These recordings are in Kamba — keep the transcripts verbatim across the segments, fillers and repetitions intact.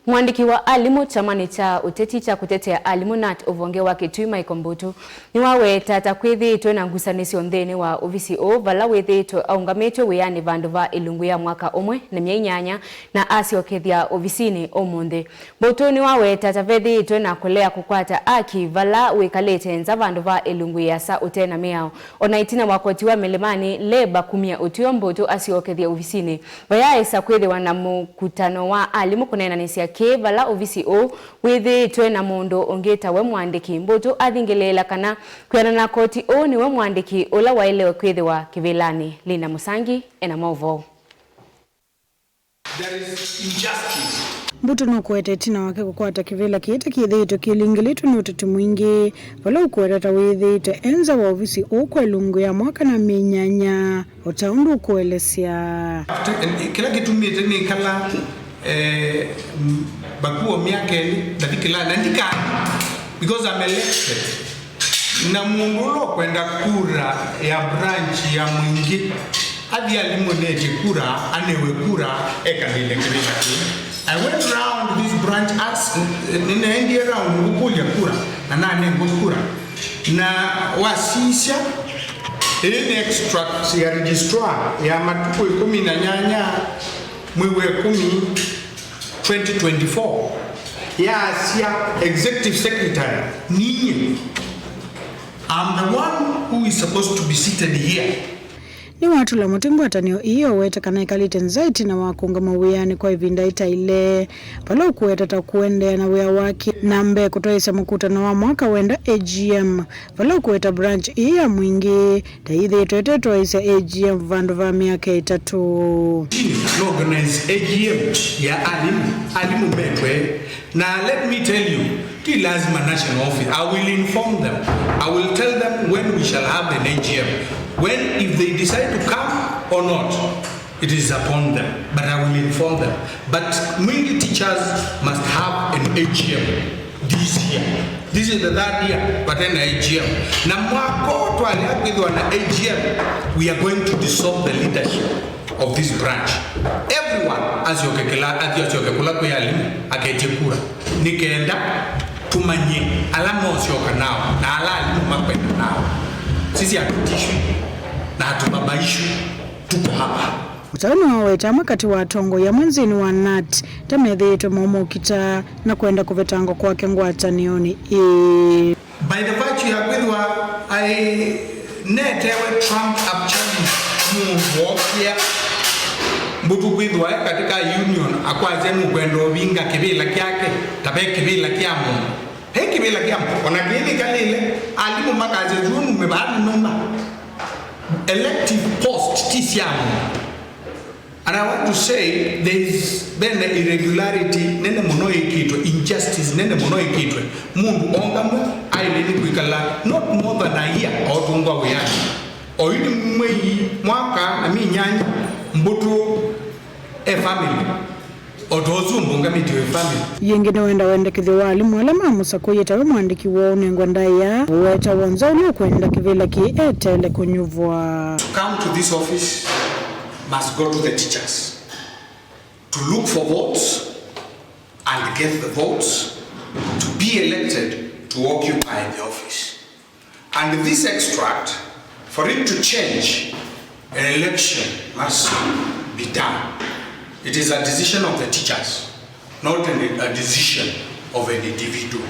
Mũandĩki wa alimũ kyamanĩ kya ũteti kya kũtetea alimũ, nat, ũvonge wa Kitui, Michael Mbutu, nĩwaweta ta kwĩthĩĩtwe na ngusanĩsyo nthĩnĩ wa ovisi ũũ, vala wĩthĩĩtwe aũngamĩtw'e wĩanĩ vandũ va ĩlungu ya mwaka ũmwe na myei nyanya, na asyokethya ovisinĩ ũmũnthĩ. Mbutu nĩwaweta ta vethĩĩtwe na kũlea kũkwata aki vala wĩkalĩte nza vandũ va ĩlungu ĩasa ũte na mĩao. O na ĩtina wa koti wa Mĩlĩmanĩ Labour kumya ũtw'ĩo Mbutu asyokethye ovisinĩ, vayaaĩsa kwĩthĩwa na mũkutano wa alimũ kũneenanĩsya kĩĩ vala ovisi ũũ wĩthĩĩtwe na mũndũ ũngĩ ta we mũandĩki. Mbutu athingĩlĩĩla kana kwĩanana na koti, ũũ nĩwe mũandĩki ũla waĩle kwĩthĩwa kĩvĩlanĩ. Linda Mũsangi ena maũvoo. There is injustice. Mbutu nũkũete ĩtina wake kũkwata kĩvĩla kĩĩ ta kĩthĩĩtwe kĩlingĩlĩtwe nĩ ũteti mwingĩ, vala ũkũeta ta wĩthĩĩte e nza wa ovisi ũũ kwa ĩlungu ya mwaka na myei nyanya, o ta ũndũ ũkũelesya. Kĩla kĩtumĩte nĩkala, eh, m-, vakuo myaka ĩlĩ ndathi kĩla, na ndika, because I'm elected. Na mũndũ ũla ũkwenda kura ya branch ya Mwingĩ, athi alimũ nĩetye kura, anewe kura, ekalĩle kĩvĩla kĩu. I went round this branch, asked, nĩnaendie round ngũkũlya kura, na nanengwa kura. Na wasisya, ĩĩ nĩ extract ya registrar ya matukũ ĩkũmi na nyanya, mwei wa ĩkũmi, twenty twenty-four, yaasya, Executive Secretary, ninyie, I'm the one who is supposed to be seated here. Nĩwatũla mũtĩ ngwatanĩo ii, owete kana ekalĩte nza ĩtina wa kũũngama wĩanĩ kwa ĩvinda ĩtaĩle, vala ũkũweta ta kũendeea na wĩa wake na mbee kũtwaĩĩsya mũkutano wa mwaka wenda A G M, vala ũkũweta branch ii ya Mwingĩ ta yĩthĩĩtwe ĩtetwaĩĩsya A G M vandũ va myaka ĩtatũ. Organize A G M ya alimũ, alimũ metwe. Na let me tell you, ti lazima national office. I will inform them. I will tell them when we shall have an A G M. When, if they decide to come or not, it is upon them. But I will inform them. But Mwingi teachers must have an A G M this year. This is the third year, but an A G M. Na mwaka ũũ twalea kwĩthĩwa na A G M, we are going to dissolve the leadership of this branch. Everyone asyoke kĩla, athi asyoke kũla kwĩ alimũ, aketye kura. Nĩ kenda tũmanye ala mosyoka nao, na ala alimũ makwenda nao. Sisi hatutishwi, na hatubabaishwi, tuko hapa. Ũtau nĩwaweta amwe katĩ wa atongoi amwe nthĩnĩ wa nat ta methĩĩtwe maumũkita na kwenda kũvetangwa kwake ngwatanĩonĩ ĩĩ. By the virtue ya kwĩthĩwa aĩ netewe trump up challenge, mũndũ wookie Mbutu kwĩthĩwa e katika union akwasya nũkwenda ũvinga kĩvĩla kyake, ta ve kĩvĩla kya mũndũ. Ve kĩvĩla kya mũndũ, ona kĩĩ nĩkalĩle, alimũ makasya zuo nume vaa nũma. Elective post ti sya mũndũ. And I want to say, there is, vena irregularity nene mũno ĩkĩtwe, injustice nene mũno ĩkĩtwe. Mũndũ ongamwe aĩle nĩ kwĩkala not more than a year aũtũngwa wĩanĩ. Oyu nĩ mwei, mwaka na minyanya, Mbutu e family. O ta ũsu ũmbũngamĩtye wĩ family. Yĩngĩ nĩwenda wendekethyo wa alimũ ala mamũsakũie tawe mwandĩki woo ũnengwe ndaĩa, ũweta wonza ũla ũkwenda kĩvĩla kĩĩ eteele kũnyuvwa. To come to this office must go to the teachers to look for votes and get the votes to be elected to occupy the office. And this extract, for it to change, an election must be done. It is a decision of the teachers, not an, a decision of an individual.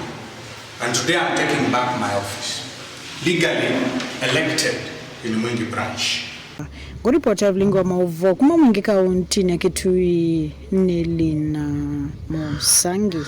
And today I'm taking back my office, legally elected in Mwingi branch. Ngũripota vilingi wa maũvoo kuma Mwingi kauntinĩ ya Kitui nĩ Lina Mũsangi.